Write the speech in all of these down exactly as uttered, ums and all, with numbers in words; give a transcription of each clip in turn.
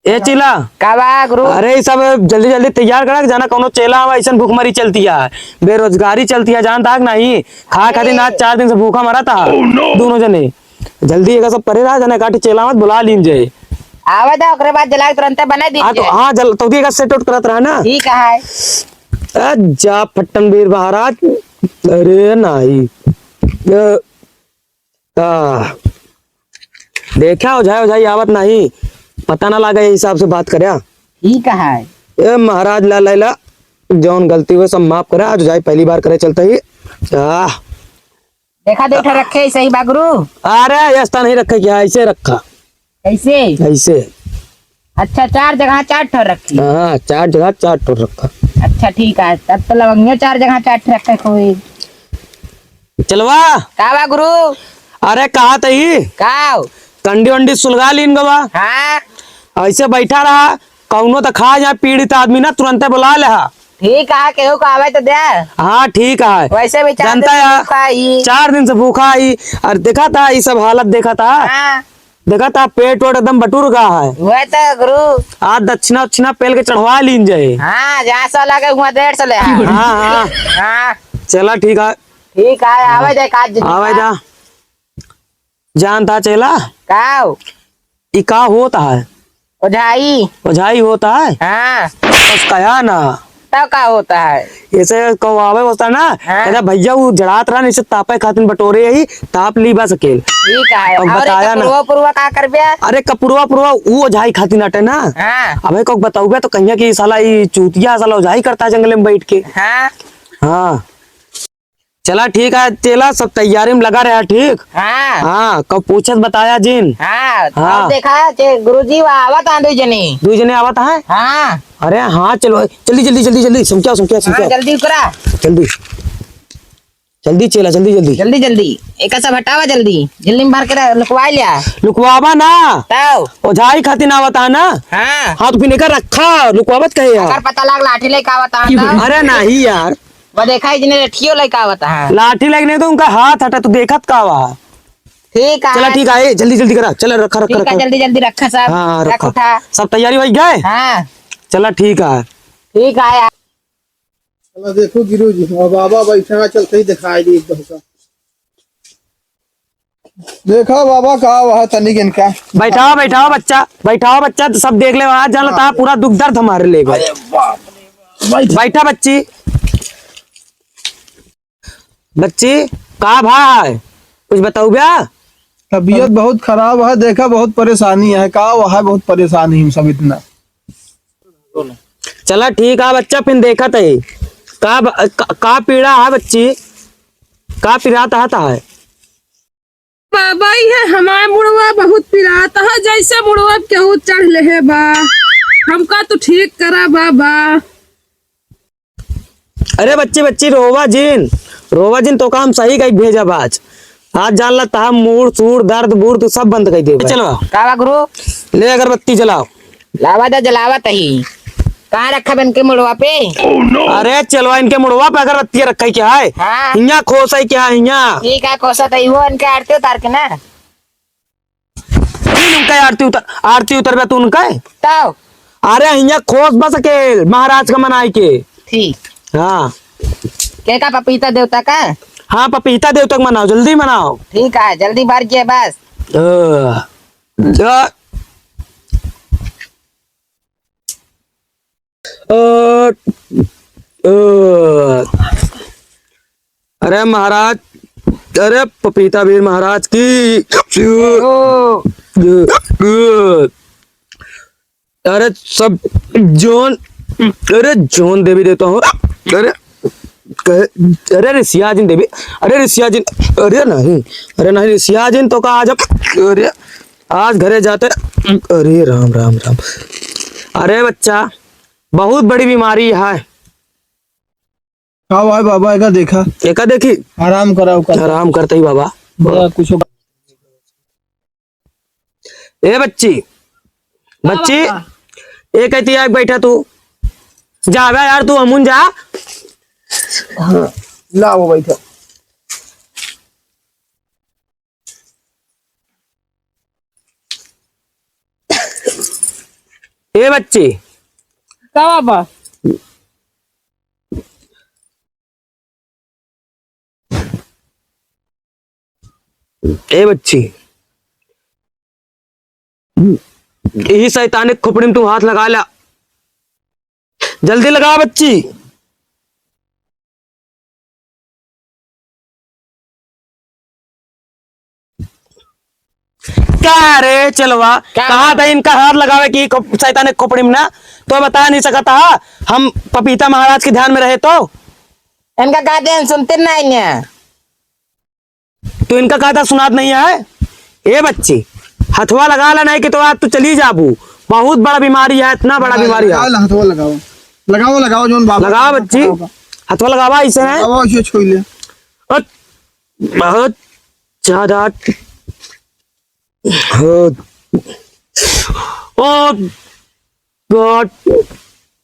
ए चेला। का बा गुरु? अरे, ई सब जल्दी जल्दी तैयार करा, जाना कौनो चेला आवा, ऐसन भूखमरी चलती है, बेरोजगारी चलती है, जानता है कि नहीं? खा खातिर अरे। आज चार दिन से भूखा मरा था, दोनों जने। जल्दी एका सब परे रहा, जाना काटी चेला मत बुला लीन जाए। आवे दा, ओकरे बाद जला के तुरंते बना दीन हाँ, तो जाए। हाँ, जल, तो एका set out करत रहा ना। ठीक है। ए, जा फट्टन बीर महाराज। अरे नहीं। ए, आ, देखा, ओझाई, ओझाई आवत नाही, पता ना लागे, यही हिसाब से बात कर्या। ठीक है। ए महाराज, ला, ला, ला, जौन गलती हुए सब माफ करा, आज ओझाई पहली बार करे चलते ही। आ, देखा, दे ठो रखे, सही बा गुरु। अरे, ऐसा नहीं रखे क्या, ऐसे रखा। कैसे? ऐसे। अच्छा, चार जगह चार ठो रखी। हाँ, चार जगह चार ठो रखा। अच्छा, ठीक है, तब तो लवंगियो चार जगह चार ठो रखे कोई। चेलवा। का बा गुरु? अरे कहा तही? का? कंडी वंडी सुलगा लीन गवा। हाँ। ऐसे बैठा रहा, कौनो तो खा जाए पीड़ित आदमी ना, तुरंते बुला ले हा। ठीक है, केहू का आवे तो दे। हाँ ठीक है। वैसे भी चार दिन से भूखा ही। चार दिन से भूखा ही। और देखा था ये सब हालत देखा था। हाँ। देखा था पेट वेट एकदम बटुर गा है। वह तो गुरु। आज दक्षिणा उक्षिणा पेल के चढ़वा लीन जाए। हाँ, जहाँ सौ लागे वहाँ डेढ़ सौ ले आ। हाँ, हाँ। हाँ। चला ठीक है। ठीक है, आवे दे काज। आवे जा। जानता चेला? का? ई का होत है? ओझाई। ओझाई होत है? हाँ। बस कहा ना। तब का होत है? ऐसे कहवावे होता ना, हाँ। कहता, "भैया, वो जड़ात रहा, इसे तापे खातिर बटोरे ही, ताप ली बस अकेल।" ठीक है। अब और बताया ना। कपुरवा पुरवा का करबे? अरे, कपुरवा पुरवा वो ओझाई खातिर नाटे ना। हाँ। अबे को बताऊबे तो कहिया कि साला ई चूतिया साला ओझाई करता है जंगले में बैठ के। हाँ। हाँ। चला ठीक है चेला, सब तैयारी में लगा रहा, ठीक? हाँ। हाँ, कब पूछत बताया जिन। हाँ, हाँ। अब देखा जे गुरुजी वा आवत हैं दुई जने। दुई जने आवत हैं? हाँ। अरे हाँ, चलो, जल्दी, जल्दी, जल्दी, जल्दी, समझाओ, समझाओ, हाँ, समझाओ। जल्दी उतरा। जल्दी। जल्दी चेला, जल्दी, जल्दी। जल्दी, जल्दी। एका सब हटावा जल्दी। जल्दी में भर के रख, लुकवा लिया। लुकवावा ना। तब? ओझाई खातिर आवत है ना? हाँ। हाँ, तो फिर एका रखा, लुकवावत कहे यार। अगर पता लाग लाठी लेके आवत है तो? अरे नहीं यार। वो देखा, इजने लठियो लइका आवत है। लाठी लइके नहीं तो उनका हाथ हटा, तू देखत का बा? ठीक है। चला, ठीक है, ए, जल्दी, जल्दी करा, चला, रखा, रखा, ठीक है, रखा। जल्दी, जल्दी रखा सब। हाँ, हाँ, रख रखा। उठा। सब तैयारी होइ गए? हाँ। चला, ठीक है। ठीक है यार। चला, देखो गिरु जी, अब बाबा बैठा, चलते ही दिखाई दी एक बार का। देखा बाबा, का हुआ है तनिक इनका। बैठाओ, बैठाओ बच्चा, बैठाओ बच्चा, तो सब देख ले, वहाँ जान हाँ। ता पूरा दुख दर्द हमारे ले गए। अरे बाप रे। बैठ। बैठा बच्ची, बच्ची, का भा है? कुछ बताऊ बा? तबीयत बहुत खराब है, देखा बहुत परेशानी है, का हुआ है, बहुत परेशान ही हम सब इतना। चला ठीक है बच्चा, फिर देखत है। का ब-, का, का पीड़ा है बच्ची? का पीड़ा तहत है? बाबा, ये हमार मुड़वा बहुत पिरात है, जैसे मुड़वा केहू चढ़ लेहे बा। हमका तो ठीक करा बाबा। अरे बच्ची, बच्ची, रोवा जिन, रोवा जिन, तोका हम सही कही भेजब आज। आज जान ला तहा मूड़ सूड़ दर्द बुर्द सब बंद कर देबे। चलो। का बा गुरु? ले अगरबत्ती जलाओ। लावा दा जलावत ही। कहाँ रखा बा इनके मुड़वा पे? अरे चेलवा, इनके मुड़वा पे अगरबत्ती रखा है क्या है? हाँ। हियाँ खोस है क्या है हियाँ? ठीक है, खोसा तो वो इनके आरती उतार के ना। फिर उनका आरती उतर, आरती उतरबे तू उनका? तब? अरे हियाँ खोस बस के महाराज का मनाई के। ठीक। हाँ। के का, पपीता देवता का? हाँ, पपीता देवता का मनाओ, जल्दी मनाओ। ठीक है, जल्दी भर के बस। अ, अ, अ, अ, अरे महाराज, अरे पपीता वीर महाराज की। ओ। अरे सब जोन, अरे जोन देवी देवता हो। अरे कहे, अरे ऋषिया जिन देवी, अरे ऋषिया जिन, अरे नहीं, अरे नहीं ऋषिया जिन तो का आज, अरे आज घरे जाते, अरे राम राम राम। अरे बच्चा, बहुत बड़ी बीमारी है। का भाई बाबा, एका देखा। एका देखी? आराम कराओ का। आराम करते ही बाबा। बड़ा कुछ हो-, ए बच्ची, बच्ची, बाबा। ए कहती है, बैठा तू। जा बे यार, तू अमुन जा। हाँ, लाओ बैठा। ए बच्ची। का बाबा? ए बच्ची, यही शैतानी खोपड़ी में तू हाथ लगा ला, जल्दी लगा बच्ची। का रे चेलवा, का? कहा था इनका हाथ लगावे की खो-, शैतानी खोपड़ी में ना, तो बता नहीं सकता। हम पपीता महाराज के ध्यान में रहे तो इनका कहते हैं, सुनते नहीं है। तू इनका कहता सुनात नहीं है। ए बच्ची, हथवा लगा ला नहीं कि तो आज तू चली जाबू। बहुत बड़ा बीमारी है, इतना बड़ा बीमारी है। लगाओ, हथवा लगाओ, लगाओ, लगाओ, जोन बाबा लगाओ बच्ची, होगा। हथवा लगावा ऐसे है। लगाओ, ऐसे छुई ले। अ, बहुत ज्यादा। ओ, ओ, God।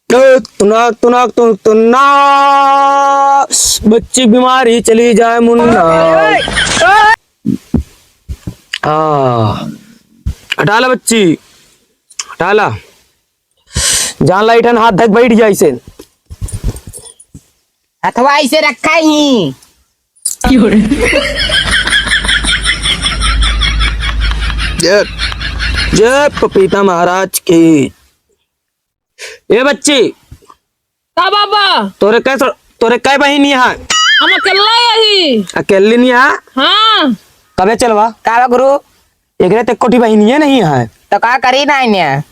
ए, तुना, तुना, तुन-, तुना। बच्ची बीमारी चली जाए मुन्ना। हाँ। हटा ला बच्ची, हटा ला। जान ला इठन हाथ धक बैठ जाए इसे। हथवा ऐसे रखा ही। जय, जय पपीता महाराज की। ए बच्ची। का बाबा? तोरे कै सो-, तोरे कै बहिनी है? हम अकेला यही। अकेली नहीं है? हाँ। कबे चलवा? का बा गुरु? एकरे ते कोठी बहिनिये नहीं है। तो का करी ना इन्हें?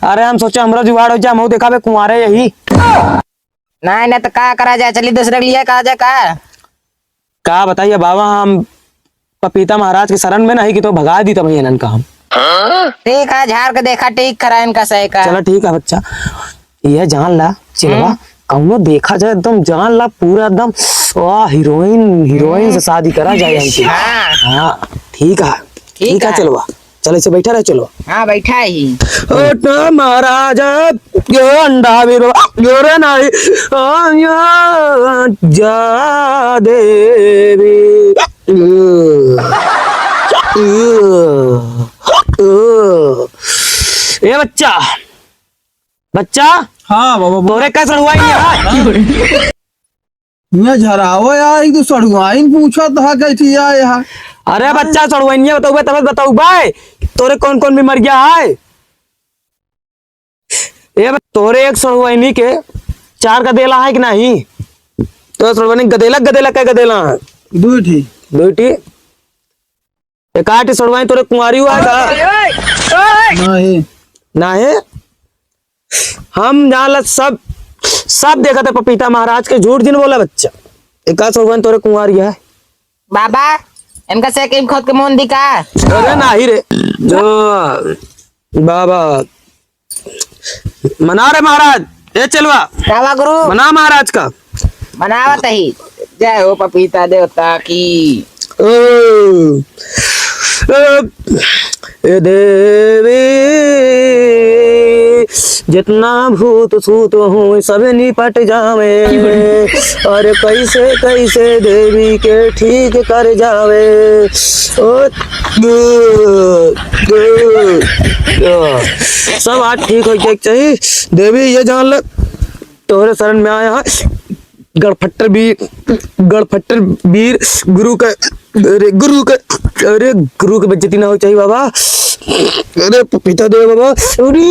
अरे हम सोचे हमरा जुगाड़ हो जाए, हम देखाबे कुंवारे यही। नहीं, नहीं तो का करा जाए, चली दूसरे के लिए कहा जाए का? का बताइए बाबा, हम पपीता महाराज के शरण में नहीं कि तो भगा दी तब इन्हन का हम। ठीक है, झाड़ के देखा, ठीक करा इनका सही का। चला ठीक है बच्चा, ये जान ला चेलवा, हम्म। कौनो देखा जाए एकदम जान ला पूरा एकदम, वाह, हीरोइन, हीरोइन से शादी करा जाए हमकी। हाँ। हाँ, ठीक है, ठीक ठीक है है। चेलवा। चल, ऐसे बैठा रहे, चलो। हाँ, बैठा ही। ओ तो महाराज, यो अंडा भी रो, यो रे नहीं, ओ यो जा देवी। ए बच्चा, बच्चा, हाँ, बाबा, बोल। तोरे का सड़ुआइन है? हियाँ झरावा यार, एक तो सड़ुआइन पूछत हा, कैथी आए हा? अरे बच्चा, सड़ुआइनिया बतौबे, तबे बतौबे, तोरे कौन कौन बीमारियाँ है? ए, तोरे एक सड़ुआइनी के चार गदेला है कि नहीं? तो सड़ुआइनी गदेला, गदेला कै गदेला है? दुइ ठी। दुइ ठी? एकाठी सड़ुआइन तोरे कुंवारी हुआ है का? ना है। ना है? हम जान ला सब, सब देखा था पपीता महाराज के, झूठ जिन बोला बच्चा। एकाठी सड़ुआइन तोरे कुंवारी है। बाबा, इनका से किम खोद के मोन दिखा। अरे नाही रे। जो बाबा, मना रे महाराज, ए चेलवा। का बा गुरु? मना महाराज का। मनावत ही। जय हो पपीता देवता की। ओ, ओ, ए देवी, जितना भूत सूत हों, सब निपट जावे। अरे कैसे, कैसे देवी के ठीक कर जावे। ओ, सब आज ठीक होइ के चाहिए। देवी, ये जान ले, तोहरे शरण में आया है गड़फट्टर वीर, गड़फट्टर वीर गुरु का, अरे गुरु का, अरे गुरु के बेइज्जती ना होइ चाहिए बाबा। अरे पपीता दे बाबा, अरे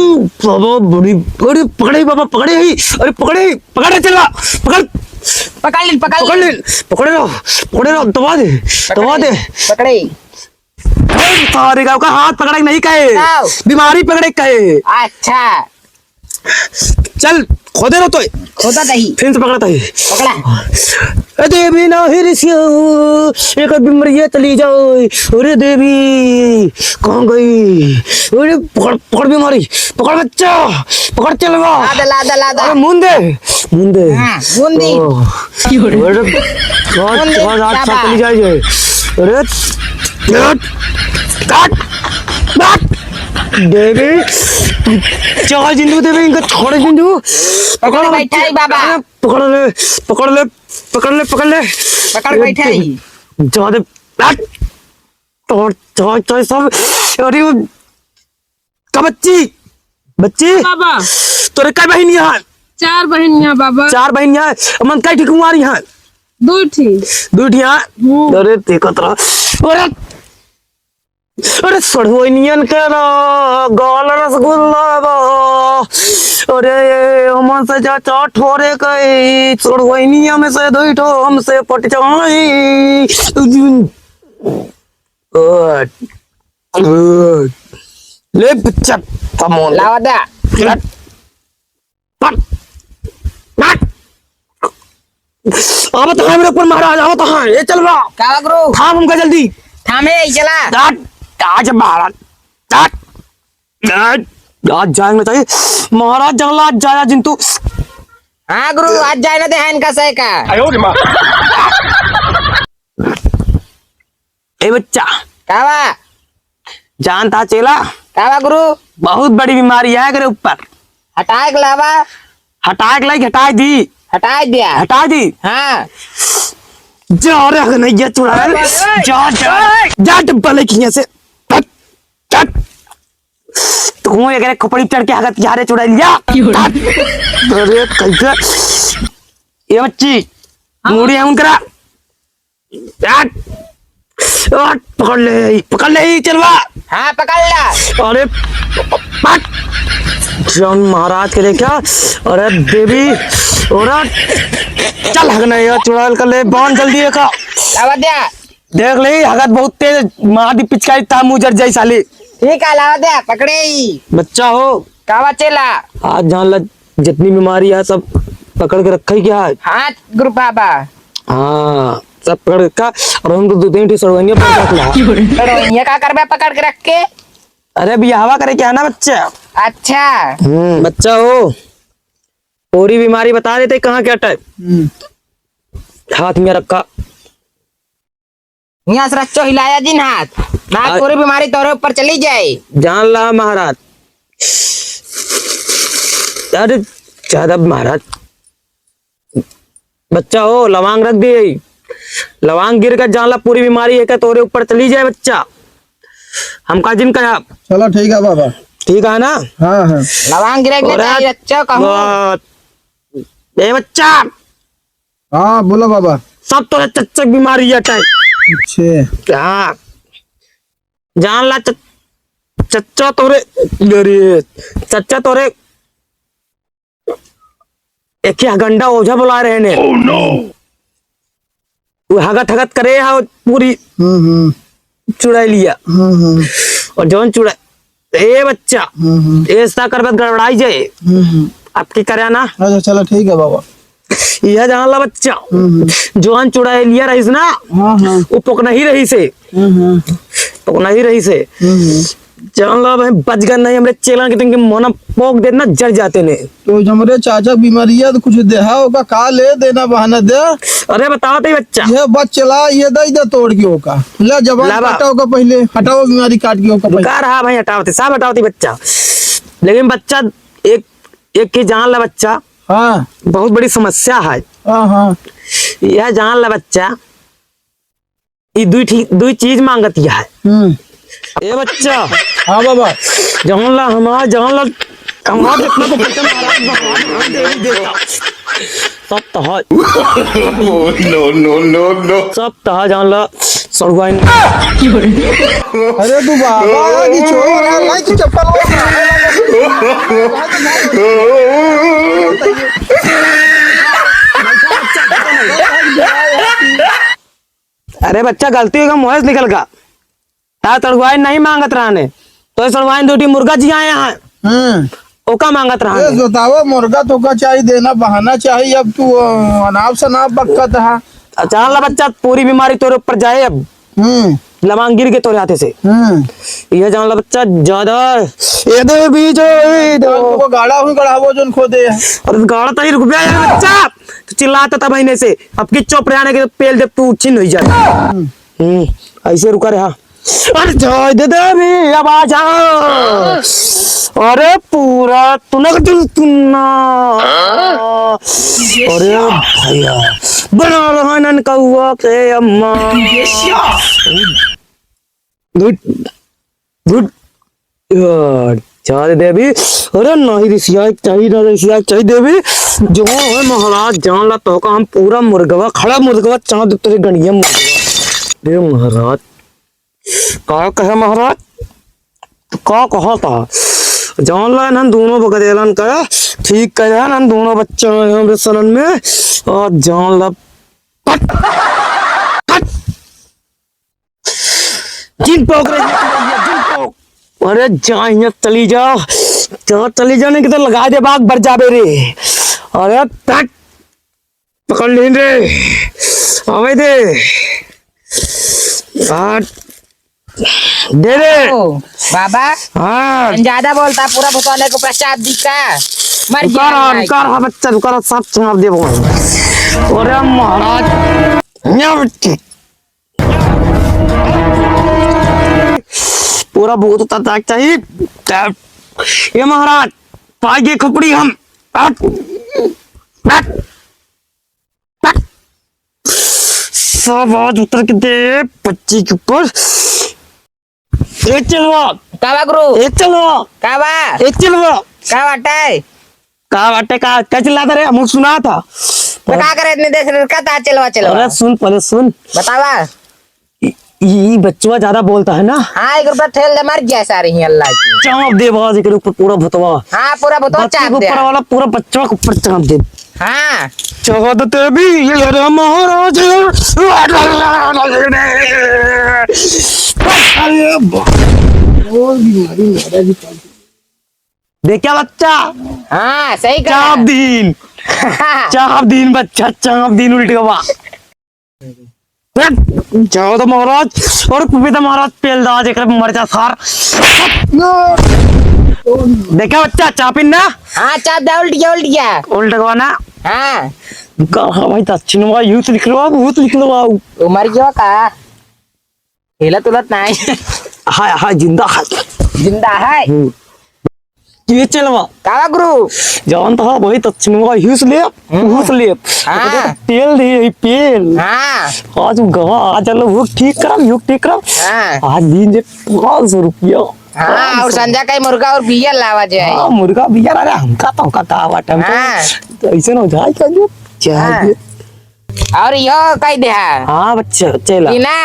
बाबा बड़ी, अरे पकड़े बाबा, पकड़े ही, अरे पकड़े, पकड़े चेलवा, पकड़, पकड़ ले, पकड़ पकड़ ले। ले, पकड़े रहो, पकड़े रहो, दबा दे, दबा दे। पकड़े। अरे सारे गाँव का हाथ पकड़े के नहीं कहे, आओ। बीमारी पकड़े के कहे। अच्छा। चल, खोदे रहो तो। खोदा दही। फिर से पकड़ता है। पकड़ा। ए देवी ना ही रिसिया, एक बीमारियाँ चली जाओ। अरे देवी, कहाँ गई? अरे पकड़, पकड़ बीमारी, पकड़ बच्चा, पकड़ चेलवा। ला दे, ला दे, ला दे। अरे मुंदे, मुंदे। हाँ, मुंदी। ओ। अरे, बहुत, मुंदे, बहुत हाथ बाबा। चली जाए। अरे, काट, काट, काट। देवी, छोड़ जिंदू देवी, इनका छोड़ जिंदू। पकड़ बैठा है बाबा। अरे, पकड़ ले, पकड़ ले, पकड़ ले, पकड़ ले। पकड़ बैठा है। जवा दे, काट। तोड़, तोड़, तोड़ सब। अरे, वो का बच्ची? बच्ची, बाबा। तोरे कै बहिन यहाँ? चार बहिन यहाँ, बाबा। चार बहिन यहाँ। मन कै ठी कुंवारी यहाँ? दो ठी। दो ठी यहाँ? हम्म। अरे, देखत रह। अरे, अरे, सड़ुआइनियन के ना गाल रसगुल्ला बा। अरे, हमन से जा चार ठोरे कई, सड़ुआइनिया में से दो ठो हमसे पट जाई। ओए, ओए। ले बच्चा, come on। लावा दा। हट। हट। हट। आवत है हमरे ऊपर महाराज, आवत है। ए चल बा। का गुरु? थाम हमका जल्दी। थामे, चला। हट। आज महाराज। हट। हट। आज जाए ना चाहिए। महाराज जंगला आज जाया जिंतु। हाँ गुरु, आज जाए ना दे है इनका सही का। ए बच्चा। का बा? जानता चेला? का बा गुरु? बहुत बड़ी बीमारी है एकरे ऊपर। हटाए के लावा। हटाए के लाइक हटाए दी। हटाए दिया। हटाए दी। हाँ। जा रे हगनैया चुड़ैल। जा, जा। जा डब्बा लेके यहाँ से। हट, हट। तू एकरे खोपड़ी चढ़ के हगत जा रे चुड़ैलिया। अरे कैसे? ए बच्ची, हाँ। मुड़ी है उनकरा। हट। हट, पकड़ ले, पकड़ ले, चलवा। हाँ, पकड़ ला। अरे, हट। जौन महाराज के देखा, अरे देवी, अरे, चल हगना यार, चुड़ैल कर ले, बांध जल्दी एका। लावा द्या। देख ले, हगत बहुत तेज, मार दी पिचकारी, ता मुँह जर जाई साली। ठीक है, लावा द्या, पकड़े ही। बच्चा हो। का बा चेला? आज जान ला, जितनी बीमारी है, सब पकड़ के रखा ही क्या है? हाँ, गुरु बाबा। हाँ, सब पकड़ के रखा, और हम तो दो तीन ठे सड़वैनिया पकड़ के रख ला। सड़वैनिया का करबे पकड़ के रख के? अरे, बियाहवा करे क्या ना बच्चा? अच्छा। हम्म, बच्चा हो, पूरी बीमारी बता देते कहाँ क्या टाइप। हम्म। हाथ में रखा। हियाँ से रच्चो हिलाया जिन हाथ, ना आ- पूरी बीमारी तोरे ऊपर चली जाए। जान ला महाराज, अरे ज्यादा महाराज, बच्चा हो, लवांग रख दिए, लवांग गिर के जान ला पूरी बीमारी है क्या तोरे ऊपर चली जाए बच्चा, हमका जिन कहा। चलो ठीक है बाबा। ठीक है ना? हाँ, हाँ। लवांग गिरे के अरे चाहिए, रच्चो कहूँ। बात। ए बच्चा, हाँ, बोलो बाबा। सब तोरे चच्चा के बीमारी है टाइप। अच्छा। हाँ। जान ला च-, चच्चा तोरे, अरे, चच्चा तोरे एक ही हगंडा ओझा बुला रहे ने। Oh no! वो हगत हगत करे है पूरी हम्म, हम्म। चुड़ैलिया। हम्म, हम्म। और जौन चुड़ा-, ए बच्चा, हम्म, हम्म। ऐसा करबत गड़बड़ाई जाए। हम्म, हम्म। आपकी करे ना? अच्छा, चलो ठीक है बाबा। यह जान ला बच्चा, हम्म, हम्म। जौन चुड़ैलिया रहीस ना, हाँ, हाँ। वो पकनही रहीस है। हम्म, हम्म। पकनही रहीस है। हम्म, हम्म। जान ला भाई, बच गए नहीं, हमरे चेला के तुमके मोना पोक देना, जर जाते ने। तो हमरे चाचा बीमारिया तो कुछ देहा होगा, का ले देना बहाना दे। अरे बताओ तो बच्चा। ये बच चला, ये दे दे तोड़ के होगा। ले जबान ला बा। काटा होगा पहले, हटाओ बीमारी काट के होगा पहले। का रहा भाई, हटाओ थे, सब हटाओ थे बच्चा। लेकिन बच्चा, एक, एक की जान ला बच्चा। हाँ। बहुत बड़ी समस्या है। हाँ, हाँ। यह जान ला बच्चा, ई दुई ठी-, दुई चीज मांगत है। हम्म। ए बच्चा। हाँ बाबा। जौन ला हमार, जौन ला हमार जितना तो बच्चा महाराज भगवान हम दे ही देता। सब तो है। No, no, no, no। सब तो है, जौन ला सड़ुआइन। अरे तू बाबा, की चोर है, लाई तू चप्पल। अरे बच्चा, गलती होगा, मुँह से निकल गया। ता सड़ुआइन नहीं मांगत रहने, तो सड़ुआइन दो ठी मुर्गा जियाए हैं। हम्म। ओका मांगत रहने। ये बताओ, मुर्गा तो का चाहिए देना, बहाना चाहिए, अब तू, अ, अनाप शनाप बकत है। जान ला बच्चा, पूरी बीमारी तोरे ऊपर जाए अब। हम्म। लवांग गिर के तोरे हाथे से। हम्म। ये जान ला बच्चा, ज्यादा ये दे भी जो, ये दे। कान को गाड़ा हुई, गड़ावो जोन खोदे। अरे गाड़ा तरी रुक गया यार बच्चा, तू चिल्लाता था महीने से, अब की चुप रहने के पेल दे तू छिन हुई जाता। हम्म। हम्म, ऐसे रुका रहा। अरे जय दे देवी, अब आ जा। अरे पूरा तुनक दिल तुन्ना। अरे भैया, बना रहा नन कौआ के अम्मा। गुड, गुड। यार, चाँद देबी। अरे नाही रिसियाए चाही, ना रिसियाए चाही देबी। जो है महाराज, जान ला तोहका हम पूरा मुर्गवा, खड़ा मुर्गवा चाँद देब तोरे गणिया मुर्गवा। दे महाराज, का कहे महाराज? का कहा था? जान ला इन्हन दोनों बगदेलन का, ठीक कहे इन्हन दोनों बच्चा हैं हमरे सनन में। और जान ला, हट! हट! जिन पोक रे, जिन पोक। अरे जा हियाँ चली जा, जा चली जा, नहीं तो लगा दे बाग बर जाबे रे। अरे तक पकड़ लीन रे, आवे दे। आ, दे रे। ओ, बाबा, हाँ। हम ज्यादा बोलता, पूरा भुतौने को प्रसाद दी का? मर रुका गया रहा, भाई। रुका रहा बच्चा, रुका रहा, सब छाप देबो। अरे महाराज, यहाँ बच्चे। पूरा भूत उतर जाए चाहिए। ये महाराज, पाई के खोपड़ी हम। हट, हट, हट। सब आज उतर के दे बच्ची के ऊपर। ए चेलवा। का बा गुरु? ए चेलवा। का बा? ए चेलवा। का बाटे? का बाटे का? का चिल्लाता रे? हमहू सुना था। तो का करे इतने देर से? का था चेलवा, चेलवा? अरे सुन, पहले सुन। बतावा। ई, ई बच्चवा ज्यादा बोलता है ना? हाँ, एक रुपया ठेल दे, मर गया सारे ही अल्लाह की। चाप दे बाज के ऊपर पूरा भुतवा। हाँ, पूरा भुतवा बच्ची चाप के दे। ऊपर वाला पूरा बच्चवा के ऊपर चाप दे। हाँ। चाप देते भी, ये रे महाराज। अरे बा-, ओ बीमारी महाराज जी। देखा बच्चा? हाँ, सही कहा। चाप दीन। चाप दीन बच्चा, चाप दीन उल्ट गवा। जाओ तो महाराज, और कुपी तो महाराज पेल दा, जेकर मर जा सार। देखा बच्चा, चापिन ना? हाँ, चाप दे, उल्ट गया, उल्ट गया। उल्ट गवा ना? हाँ। कहा भाई, दक्षिणवा यूथ लिख लो, अब भूत लिख लो, आओ। वो मर गया का? हिलत उलत नाही। हाय, हाय, जिंदा है। जिंदा है? हम्म। ये चेलवा। का बा गुरु? जवन तो वही दक्षिणवा यूथ ले, हम्म। यूथ ले। हाँ। तेल दे, यही तेल। हाँ। आज गवा, आज चलो, वो ठीक करब, वो ठीक करब। हाँ। आज दिन जे पाँच सौ रुपया। हाँ, और संजा का ही मुर्गा और बियर लावा जाए। हाँ, मुर्गा बियर, अरे हमका तो का, का बात है, हमको हाँ। तो ऐसे ना हो जाए, क्या जो, क्या हाँ। है? और यो कह दे हा। हाँ बच्चा, चला। कि ना?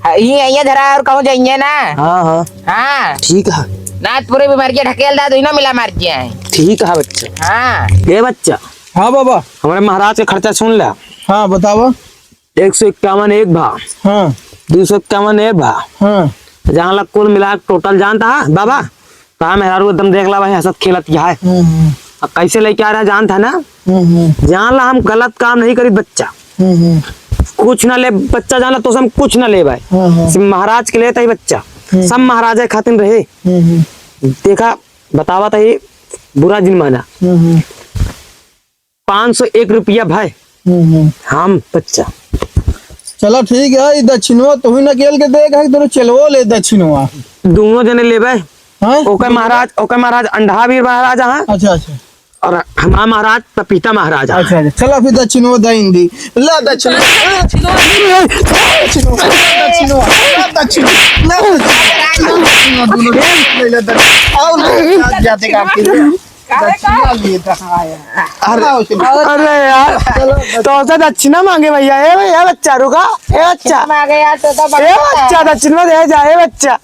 हाँ, ये, ये धरा और कहूँ जाइए ना? हाँ, हाँ। हाँ। ठीक है। ना तो पूरे बीमारी के ढकेल दा, दोनों मिला मार के आए। ठीक है बच्चा। हाँ। ये बच्चा। हाँ बाबा। हमारे महाराज के खर्चा सुन ला। हाँ, बतावा। एक सौ इक्यावन एक भा। हाँ। दो सौ इक्यावन एक भा। हाँ। जहाँ ला कुल मिला के टोटल जानता है बाबा? का मेहरारू एकदम देख ला भाई, हंसत खेलत यहाँ है। हम्म, हम्म। अब कैसे लेके आ रहा है, जानता है ना? हम्म, हम्म। जान ला हम गलत काम नहीं करी बच्चा। हम्म, हम्म। कुछ ना ले बच्चा, जान ला तो से हम कुछ ना ले भाई। हाँ, हाँ। सिर्फ महाराज के लिए था ही बच्चा। हम्म। सब महाराज के खातिर रहे। हम्म, हम्म। देखा, बतावा था ये, बुरा जिन माना। हम्म, हम्म। पाँच सौ एक रुपया भाई। हम्म, हम्म। हम बच्चा। चला ठीक है, ई दक्षिणवा तू ही नकेल के देख, है तोरे चेलवो ले दक्षिणवा। दोनों जने लेबे। हाँ? ओकर महाराज, ओकर महाराज अंडा वीर महाराज हैं। अच्छा, अच्छा। और हमारा महाराज पपीता महाराज हैं। अच्छा, अच्छा। चला फिर दक्षिणवा दइन दी। ला दक्षिणवा। दक्षिणवा। दक्षिणवा। ला दक्षिणवा। ला दक्षिणवा। दोनों ले ले दक्षिणवा। और जाते काफी। दक्षिणा लिए तो हाँ यार। अरे, हाँ, उसे अरे यार, चलो, तो उसे दक्षिणा मांगे भैया। ए भैया, बच्चा रुका। ए बच्चा। मांगे यार, तो, तो ए बच्चा, दक्षिणा दे जा, ए बच्चा।